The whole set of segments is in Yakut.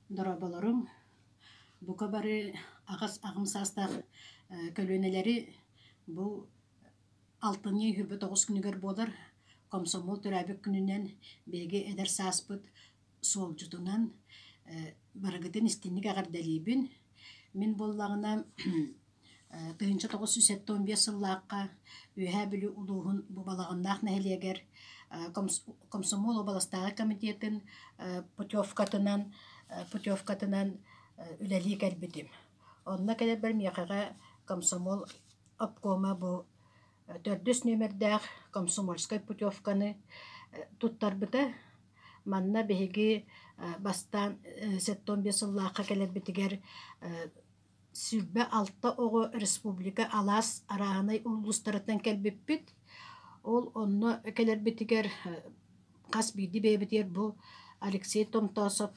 Дорооболоруҥ! Бука бары аҕыс аҕам саастаах көлүөнэлэри бу алтынньы 29 күнүгэр буолар комсомол төрөөбүт күнүнэн биһиги эдэр сааспыт суолдьутунан барыгытын истиҥник эҕэрдэлиибин. Мин буоллаҕына 1975 сыллаахха Үөһээ Бүлүү улууһун бу Балаҕаннаах нэһилиэгэр Комсомол уобаластааҕы комитетын путевкатынан путевкатынан үлэлии кэлбитим. Онно кэлэрбэр миэхэҕэ комсомол обкома бу төрдүс нүөмэрдээх комсомольскай путевканы туттарбыта. Манна биһиги бастаан 75 сыллаахха кэлэрбитигэр 26 оҕо республика алаас арааһынай улуустарыттан кэлбиппит. Ол онно кэлэрбитигэр хас биирдии бэйэбитигэр бу Алексей Томтосов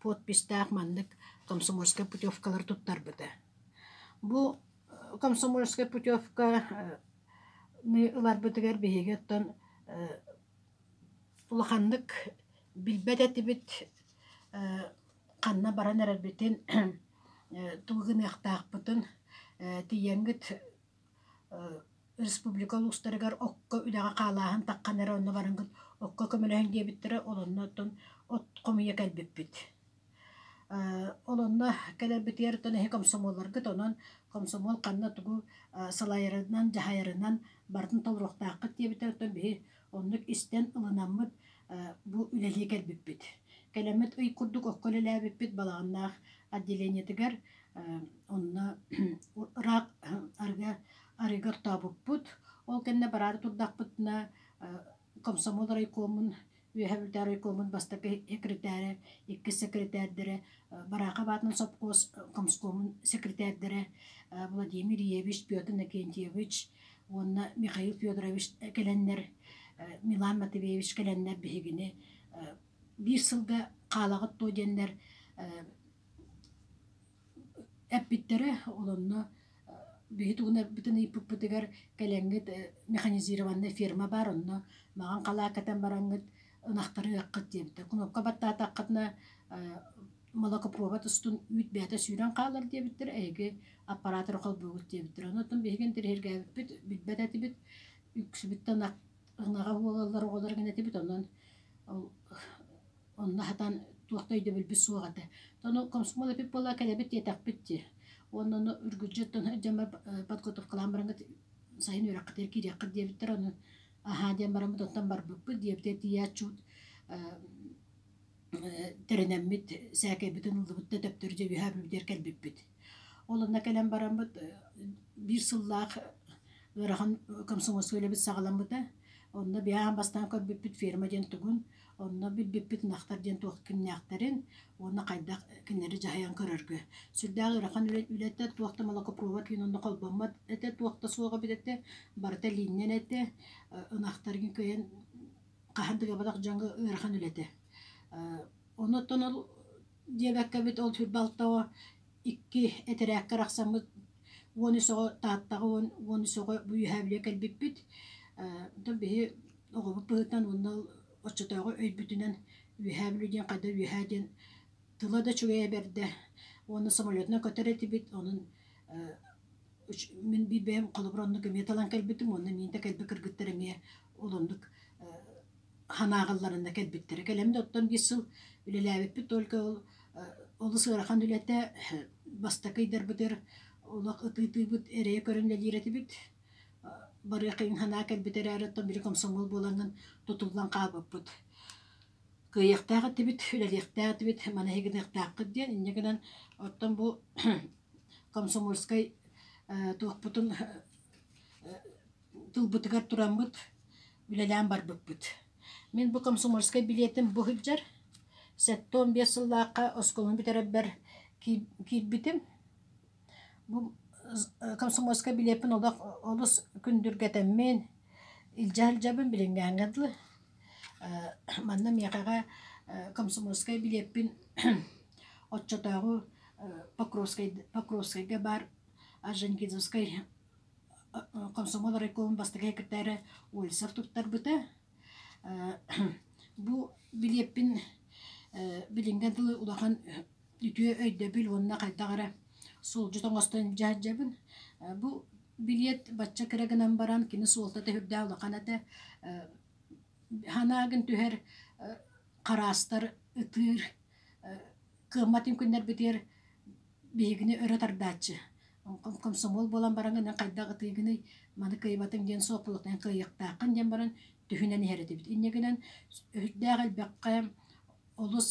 подписьтаах маннык комсомольскай путевкалары туттарбыта. Бу комсомольскай путевканы ыларбытыгар биһиги оттон улаханнык билбэт этибит ханна баран эрэрбитин, тугу гыныахтаахпытын тиийэҥҥит республика улуустарыгар окко үлэҕэ хаалааһын таххан эрэ онно бараҥҥыт окко көмөлөһүҥ диэбиттэрэ, ол онно оттон от хомуйа кэлбиппит. Ол онно кэлэрбитигэр оттон эһи комсомолларгыт, онон комсомол ханна тугу салайарынан, дьаһайарынан барытын толоруохтааххыт диэбиттэр, оттон биһи оннук истэн ылынаммыт бу үлэлии кэлбиппит. Кэлэммит ый курдук окко үлэлээбиппит Балаҕаннаах отделениетыгар онно ыраах арыга арыыга ортообуппут. Ол кэннэ бараары турдахпытына комсомол райкомун Үөһээ Бүлүү райкомун бастакы секретарэ, иккис секретардара Бараахап аатынан сопхуос комскомун секретардара Владимир Ильевич, Петр Иннокентьевич уонна Михаил Федорович кэлэннэр, Милан Матвеевич кэлэннэр биһигини биир сылга хаалаҕыт дуо диэннэр эппиттэрэ. Ол онно биһи тугун эппитин ыйыппыппытыгар кэлэҥҥит механизированнай ферма баар, онно маҕан халаа кэтэн бараҥҥыт ынахтары ыаххыт диэбиттэр. Кнопка баттаатаххытына молокопровод устун үүт бэйэтэ сүүрэн хаалар диэбиттэр, эһиги аппараатары холбуугут диэбиттэр. Онон биһиги интэриэһиргээбиппит, билбэт этибит, үксүбүттэн ынаҕа уолаллар оҕолор гына этибит, онон ол онно хатан туох да өйдөбүлбүт суох этэ. Ону комсомол эпит буолла кэлэбит диэтэхпит дии. Уонна ону үргүлдьү дьоммор подготовкалаан бараҥҥыт сайын үөрэххитигэр киириэххит диэбиттэр, ону аһаа диэн бараммыт оттон барбыппыт диэбитэ тиийээччи тэринэммит сээкэйбитин ыллыбыт да төптөрү дьэ үөһээ Бүлүүгэ кэлбиппит. Ол онно кэлэн бараммыт биир сыллаах ыарахан комсомольскай үлэбит саҕаламмыта. Онно биһиги бастаан көрбүппүт ферма диэн тугун, онно билбиппит ынахтар диэн туох кимнээхтэрин уонна хайдах кинилэри дьаһайан көрөргө. Сүрдээх ыарахан үлэ үлэтэ, туох да молокопровод киин онно холбоммот этэ, туох да суох эбит этэ, барыта илииннэн этэ, ынахтаргын кыайан хаһан да гыбатах дьоҥҥо ыарахан үлэтэ. Онуттан ол диэбэккэбит ол сүрбэ икки этэрээккэ арахсаммыт 13 оҕо Тааттаҕа 13 оҕо бу Үөһээ Бүлүүгэ кэлбиппит. Онтон биһи оҕобут быһыытынан уонна оччотооҕу өйбүтүнэн Үөһээ Бүлүү диэн хайда Үөһээ диэн тыла да үчүгэйэ бэрдэ уонна самолетунан көтөр этибит. Онон мин биир бэйэм холобур оннук эмиэ талан кэлбитим уонна миин да кэлбит кыргыттар эмиэ ол оннук ханаҕалларына кэлбиттэрэ. Кэлэн да оттон биир сыл үлэлээбиппит только ол олус ыарахан үлэтэ бастакы ыйдарбытыгар олох ытыы-ытыыбыт эрэйэ көрөн үлэлиир этибит. Барыах санаа кэлбит эрээри оттон били комсомол буолаҥҥын тутуллан хаалбыппыт. Кыайыахтаах этибит, үлэлиэхтээх этибит, маны гыныахтааххыт диэн. Инньэ гынан оттон бу комсомольскай туохпутун тылбытыгар тураммыт үлэлээн барбыппыт. Мин бу комсомольскай билиэтим бу сылдьар. 75 сыллаахха оскуоланы бүтэрэрбэр киирбитим. Бу комсомольскай билиэппин олох олус күндүргэтэммин илдьэ сылдьабын билиҥҥээҥҥэ дылы. Манна миэхэҕэ комсомольскай билиэппин оччотооҕу Покровскай Покровскайга баар Орджоникидзевскай комсомол райкомун бастакы секретарэ Ольсов туттарбыта. Бу билиэппин билиҥҥэ дылы улахан үтүө өйдөбүл уонна хайдах эрэ суолдьут оҥостон дьаһайдьабын. Бу билиэт бачча кыра гынан баран кини суолтата сүрдээх улахан этэ. Санаагын түһэр хараастар, ытыыр, кыаммат күннэрбитигэр биһигини өрө тардааччы. Комсомол буолан бараҥҥын хайдах ытыыгыный, маны кыайбатыҥ диэн суоппулуктан кыайыахтааххын диэн баран түһүнэн иһэр этибит. Инньэ гынан сүрдээх элбэххэ олус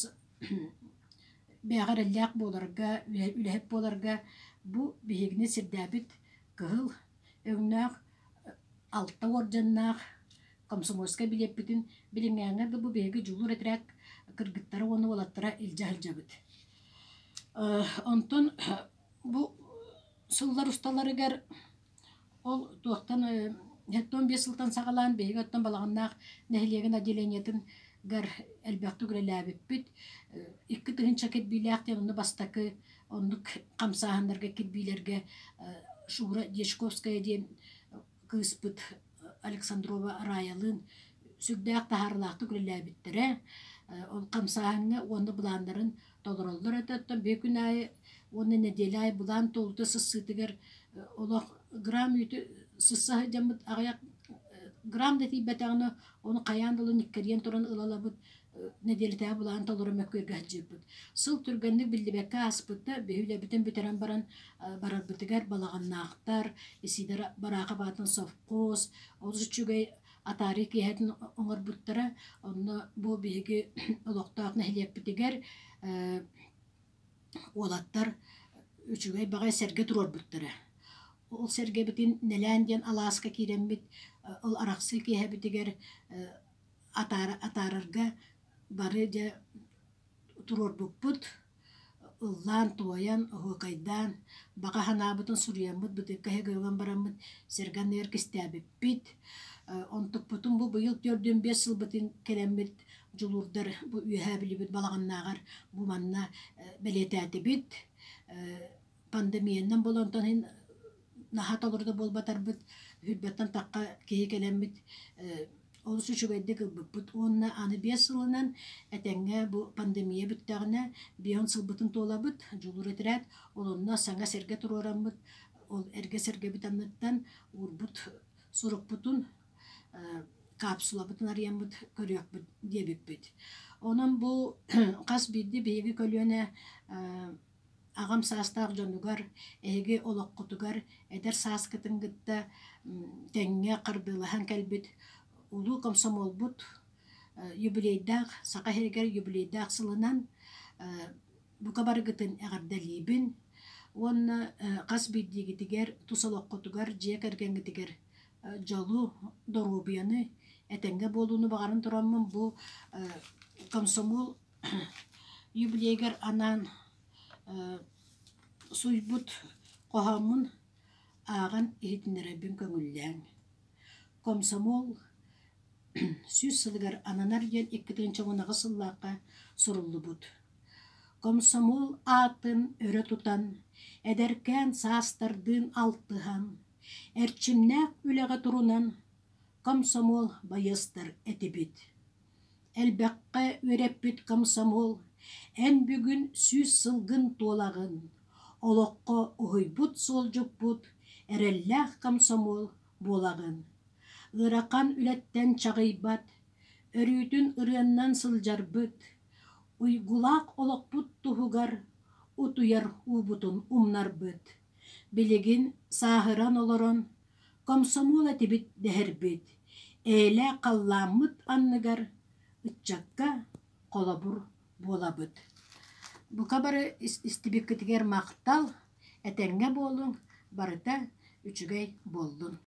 бэйэҕэ эрэллээх буоларга, үлэһит буоларга бу биһигини сирдээбит кыһыл өҥнөөх алта уордьаннаах комсомольскай билиэппитин билиҥҥээҥҥэ да бу биһиги Дьулуур этэрээт кыргыттара уонна уолаттара илдьэ сылдьабыт. Онтон бу сыллар усталарыгар ол туохтан 75 сылтан саҕалаан биһиги оттон Балаҕаннаах нэһилиэгин отделениетыгар элбэхтик үлэлээбиппит. 2000 кирбиилээх диэн онно бастакы оннук хамсааһыннарга кирбиилэргэ Шура Дьячковская диэн кыыспыт Александрова Раялыын сүрдээх таһаарыылаахтык үлэлээбиттэрэ. Ол хамсааһыҥҥа уонна былааннарын толороллор этэ. Оттон биир күн аайы уонна нэдиэлэ аайы былаан туолуута сыссыытыгар олох грамм үүтү сысса сылдьаммыт аҕыйах грамм да тиийбэтэҕинэ ону хайаан да ылан иккэрийэн туран ылалабыт нэдиэлэтээҕи былаан толору мөккүөргэ сылдьыппыт. Сыл түргэнник биллибэккэ ааспыта, биһи үлэбитин бүтэрэн баран барарбытыгар балаҕаннаахтар, Исидор Бараахап аатын совхоз, олус үчүгэй атаарыы киэһэтин оҥорбуттара. Онно бу биһиги олохтоох нэһилиэкпитигэр уолаттар үчүгэй баҕайы сэргэ туруорбуттара. Ол сэргэбитин Нэлээн диэн алааска киирэммит, ол арахсыы киэһэбитигэр атаарарга бары дьэ туруорбуппут, ыллаан-туойан, оһуокайдаан, баҕа санаабытын суруйаммыт, бытыыкка иһигэр ылан бараммыт сэргэ анныгар кистээбиппит. Онтукпутун бу быйыл 45 сылбытын кэлэммит дьулуурдар бу Үөһээ Бүлүүбүт балаҕаннааҕар бу манна бэлиэтээтибит. Пандемиянан буолан онтон иһин наһаа толору да буолбатарбыт, үрбэттэн тахха киһи кэлэммит олус үчүгэйдик ылбыппыт уонна аны 5 сылынан этэҥҥэ бу пандемия бүттэҕинэ 50 сылбытын туолабыт, Дьулуур этэрээт ол онно саҥа сэргэ туруораммыт, ол эргэ сэргэбит анныттан уурбут сурукпутун капсулабытын арыйаммыт көрүөхпүт диэбиппит. Онон бу хас биирдии биһиги көлүөнэ аҕам саастаах дьонугар эһиги олоххутугар эдэр сааскытын кытта тэҥҥэ хардыылаһан кэлбит улуу комсомолбут юбилейдаах Саха сиригэр юбилейдаах сылынан бука барыгытын эҕэрдэлиибин уонна хас биирдиигитигэр тус олоххутугар, дьиэ кэргэҥҥитигэр дьолу, доруобуйаны, этэҥҥэ буолууну баҕаран тураммын бу комсомол юбилейыгар анаан суруйбут хоһооммун ааҕан иһитиннэрэрбин көҥүллээҥ. Комсомол 100 сылыгар ананар диэн 2018 сыллаахха суруллубут. Комсомол аатын өрө тутан, эдэркээн саастардыын алтыһан, эрчимнээх үлэҕэ турунан комсомол байыастар этибит. Элбэххэ үөрэппит комсомол, эн бүгүн 100 сылгын туолаҕын, олоххо уһуйбут суолдьуппут, эрэллээх комсомол буолаҕын. Ыарахан үлэттэн чаҕыйбат, өрүүтүн ырыаннан сылдьарбыт, уйгулаах олохпут туһугар утуйар уубутун умнарбыт. Билигин сааһыран олорон комсомол этибит дэһэрбит, эйэлээх халлааммыт анныгар ыччакка холобур буолабыт. Бука бары истибиккитигэр махтал, этэҥҥэ буолуҥ, барыта үчүгэй буоллун.